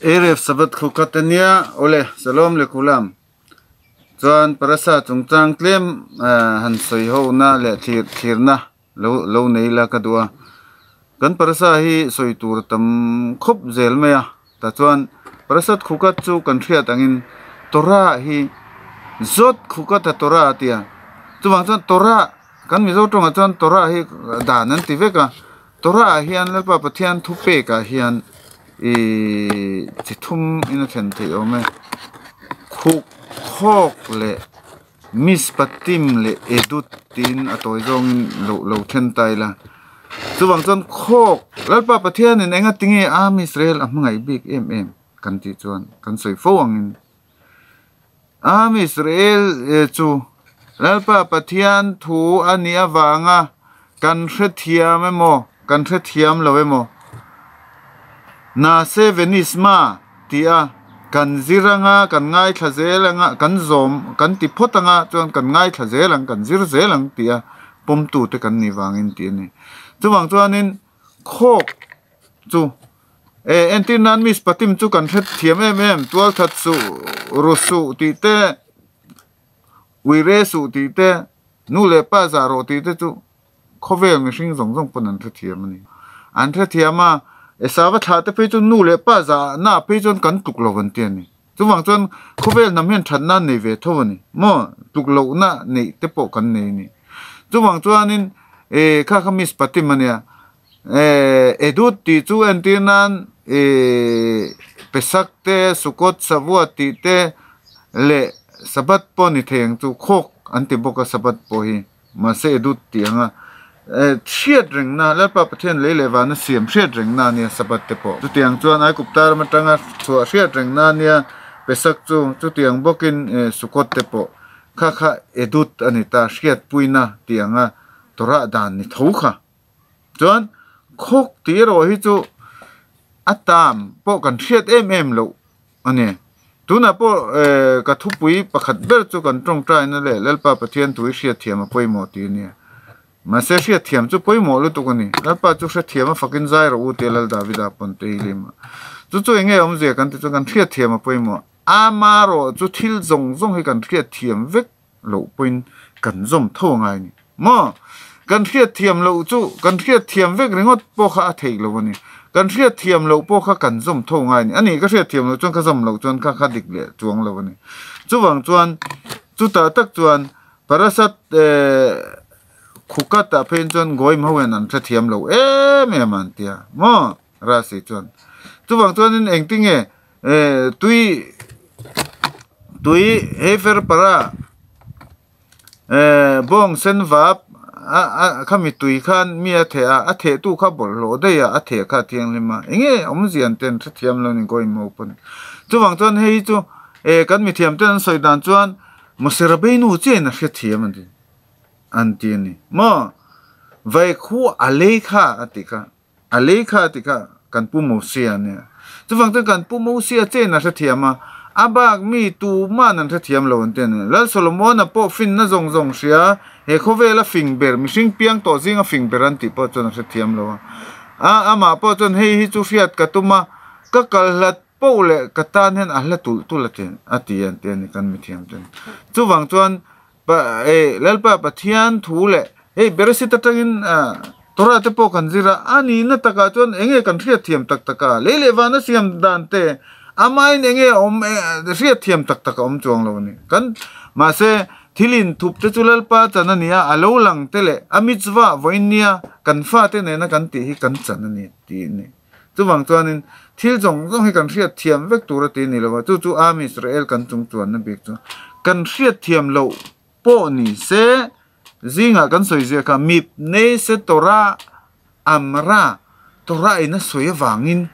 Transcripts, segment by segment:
Erev Sabbath khukhat ania, awle Shalom le Kulam chuan Parasa chungchang tlem han sawi ho na leh thlir thlirna lo lo nei la ka duh a. Kan Parasa hi sawi tur tam khawp zel mai a, tah chuan Parasat khukhat chu kan hriat angin Torah hi zawt khukhat a Torah a tia, chuvang chuan Torah kan Mizo tawngah chuan Torah hi dan an ti vek a. Torah ah hian Lalpa Pathian thu pek ah hian ihh chi thum in a thlen theih awm e khuk khawk leh mispatim leh edut tiin a tawi zawng in lo lo then ta ila chuvang chuan khawk Lalpa Pathian in enga tinge Am Israel a hmangaih bik em em kan tih chuan kan sawi fo ang in Am Israel chu Lalpa Pathian thu a nih avanga kan hrethiam emaw kan hrethiam lo emaw Nase Venisma tih a kan zir anga kan ngaithla zel anga kan zawm kan ti phawt anga chuan kan ngaithla zel ang kan zir zel ang tih a pawmtute kan nih vangin tih a ni. Chuvang chuanin khawk chu E entir nan Miss Patim chu kan hre thiam em em, tual that suh, ru suh tih te, ui re suh tih te, nu leh pa zah rawh tih te chu khawvel mihring zawng zawng pawn an hre thiam a ni. An hre thiam a, e sava thlah te phei chu nu leh pa zah na phei chuan kan tluk lo an ti a ni. Chuvang chuan khawvel hnam hian thatna an nei ve tho a ni maw, tluk lohna neih te pawh kan nei a ni. Chuvang chuanin e kha kha Miss Patim a nia. Edut tih chu entir nan ihh Pesak te, Sukkot, Shavuot tih te leh Sabbath pawh ni thei ang chu khawk an ti bawk a Sabbath pawh hi mahse Edut tih ang a hriat reng na Lalpa Pathian lei leh vana siam hriat reng na ania Sabbath te pawh chutiang chuan Aigupta ram atanga chhuah hriat reng na ania Pesak chu chutiang bawkin Sukkot te pawh kha kha Edut a ni ta hriatpuina tih ang a Torah dan ni tho kha. Chuan khawk tih erawh hi chu a tam pawh kan hriat em em loh a ni. Tunah pawh eh ka thupui pakhat ber chu kan tawngtaina leh Lalpa Pathian thu hi hriatthiam a pawimawh tih a nia. Mahse hriatthiam chu pawimawh lutuk a ni. Lalpa chu hrethiam a fakin zai rawh u tia Lal Davida pawn te hi lim a. Chu chu eng nge awmzia kan ti chuan kan hriatthiam a pawimawh. Amarawh chu thil zawng zawng hi kan hriatthiam vek loh pawhin kan zawm tho angai a ni. Maw? Kan hriatthiam loh chu kan hriatthiam vek ringawt pawh kha a theih loh a ni. Kan hriatthiam loh pawh kha kan zawm tho angai a ni. Ani ka hriatthiam loh chuan ka zawm loh chuan kha kha dik leh chuang lo a ni. Chuvang chuan chutah tak chuan Parasat eh Khukatah pheiin chuan Goim ho hian an hrethiam lo em em a an ti a. Maw? Rasi chuan. Chuvang chuanin engtinge eh tui tui heifer para eh bawng sen vap a a khami tui khan mi a theh a a theh tu kha bawlhhlawh daih a a theh kha a thianghlim a enge awmzia an ten hrethiam lo ni Goim ho pawn. Chuvang chuan hei hi chu eh kan mithiam ten an sawi dan chuan Moserabeinu chiahin a hrethiam an ti an ti a ni maw Vaikhu a lei kha a tih kha. A lei kha ti kha kan pu Mosia a nia. Chuvang chuan kan pu Mosia chen a hrethiam a, a bak mi tuman an hrethiam lo an ti a ni. Lal Solomon-a pawh finna zawng zawng hria, he khawvela fing ber, mihring piang tawh zinga fing ber an tih pawh chuan a hrethiam lo a. A amah pawh chuan hei hi chu hriat ka tum a, ka kal hlat poh leh ka tan hian a hla tulh tulh a ti a ti an ti a ni kan mithiam ten. Chuvang chuan Pa e Lalpa Pathian thu leh hei Beresheet atangin Torah te pawh kan zir a, a nihna takah chuan eng nge kan hriatthiam tak tak a, lei leh vana siam dan te amahin eng nge awm hriatthiam tak tak a awm chuang lo a ni. Kan mahse thil inthup te chu Lalpa chan a ni a, a lo lang te leh a mitzvah vawiin nia kan fate nena kan tih hi kan chan a ni tih a ni. Chuvang chuanin thil zawng zawng hi kan hriatthiam vek tur a ti ni lo a, chu chu Am Israel kan chung chuanna bik chu kan hriatthiam loh pawh ni se, zingah kan sawi zia kha mipnei se Torah amra, Torah in a sawi avangin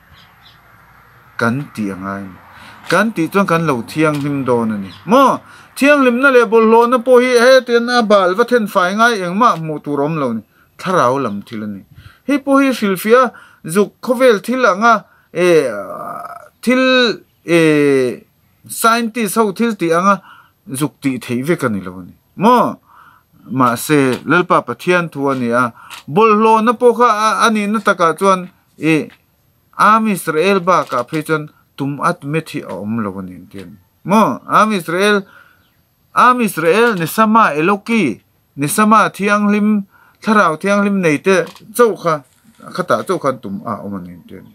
kan tih a ngai a ni. Kan tih chuan kan lo thianghlim dawn a ni. Maw? Thianghlimna leh bawlhhlawhna pawh hi hetiang a bal va then fai ngai engmah hmuh tur a awm lo a ni. Thlarau lam thil a ni. Hei pawh hi hrilhfiah zuk khawvel thil anga eh thil eh scientist ho thil tih anga zuk tih theih vek a ni lo a ni maw? Mahse Lalpa Pathian thu a ni a, bawlhhlawhna pawh kha a nihna takah chuan eh Am Israel bakah phei chuan Tum at met hi a awm lo a ni an ti a ni. Maw? Am Israel, Am Israel Nesama Eloki, Nesama Thianghlim, Thlarau Thianghlim nei te chauh kha, khatah chauh khan tum a awm a ni an ti a ni.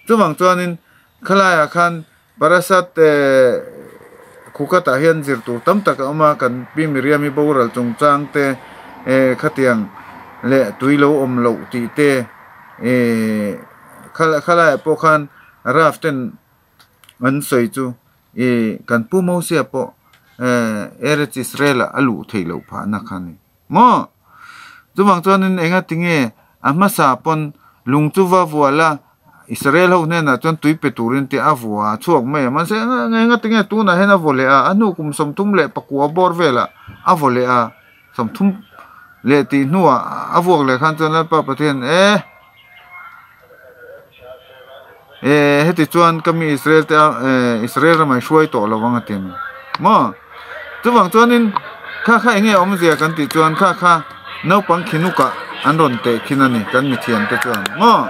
Chuvang chuanin khalaiah khan Parasat khukhatah hian zir tur tam tak a awm a, kan Pi Miriam-i boral chungchang te, khatiang leh tui lo awm loh tih te, khalaiah pawh khan Raf ten an sawi chu ih kan Pu Mosia pawh Eretz Israel ah a luh theih loh phahna kha a ni maw? Chuvang chuanin enga tinge a hmasa pawn lung chu va vual a, Israel ho hnenah chuan tui pe turin tih a vua chhuak mai a, mahse enga tinge tunah hian a vaw leh a, a hnu kum 34 bawr velah a vaw leh a, 30 leh tih hnuah a vuak leh khan chuan Lalpa Pathian e. Eh heti chuan ka mi Israel te a eh Israel ramah i hruai tawh lo ang a ti a ni maw? Chuvang chuanin kha kha eng nge awmzia kan tih chuan kha kha naupang khinukah an rawn teh khin a ni kan mithiam te chuan maw?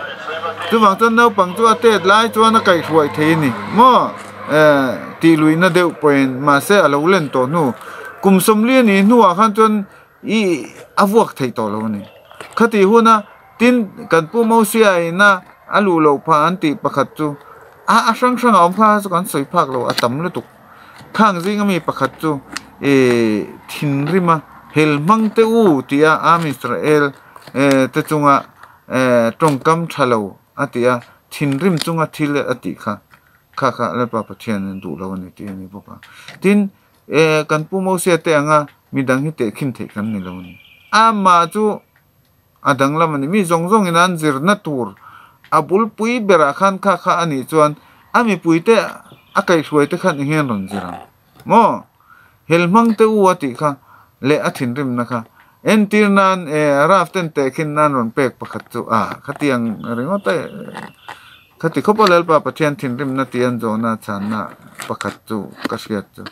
Chuvang chuan naupang chu a tet lai chuan a kaihhruai thei a ni maw? Eh tih luihna deuh pawhin mahse a lo len tawh hnu kum 40 a nih hnuah khan chuan I a vuak thei tawh lo a ni. Khatih huna tin kan Pu Mosia ina a luh loh phah an tih pakhat chu a a hrang hrang a awm kha chu kan sawi phak lo a tam lutuk. Khang zinga mi pakhat chu i thinrima hel hmang te u tia Am Israel te chunga tawngkam tha lo a ti a, thinrim chunga thil a tih kha kha kha Lalpa Pathian an duh lo a ni tih a ni bawk a. Tin, E, kan Pu Mosia te anga midang hi tehkhin theih kan ni lo a ni. Amah chu a danglam a ni. Mi zawng zawngin an zirna tur a bulpui berah khan kha kha a nih chuan a mipuite a kaihhruai te khan engin an rawn zir ang maw? Hel hmang te u a tih kha leh a thinrimna kha entir nan e Raf ten tehkhin nan rawn pek pakhat chu a khatiang ringawt e. Khati khawp a Lalpa Pathian thinrimna tih an zawhna chhanna pakhat chu ka hriat chu.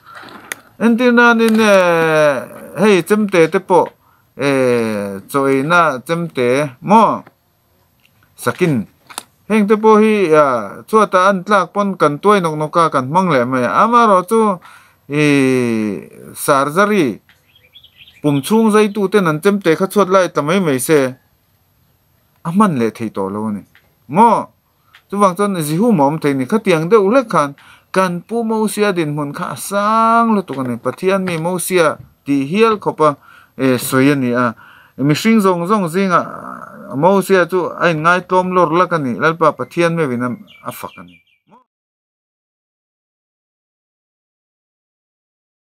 Entir nanin hei chemte te pawh chaw eina chemte maw sakin heng te pawh hi chhuatah an tlak pawn kan tuai nawk nawk a kan hmang leh mai a. Amaherawh chu surgery pum chhung zaitu ten an chemte kha chhuat lai tla mai mai se. A hman leh thei tawh lo a ni. Maw? Chuvang chuan Jehu mah awm thei ni. Khatiang deuh hlek khan kan Pu Mosia dinhmun kha a sang lutuk a ni. Pathian mi Mosia tih hial khawpa sawi a ni a. Mihring zawng zawng zingah Mosia chu a inngai tlawm lawr lak a ni. Lalpa Pathian meuhin a fak a ni.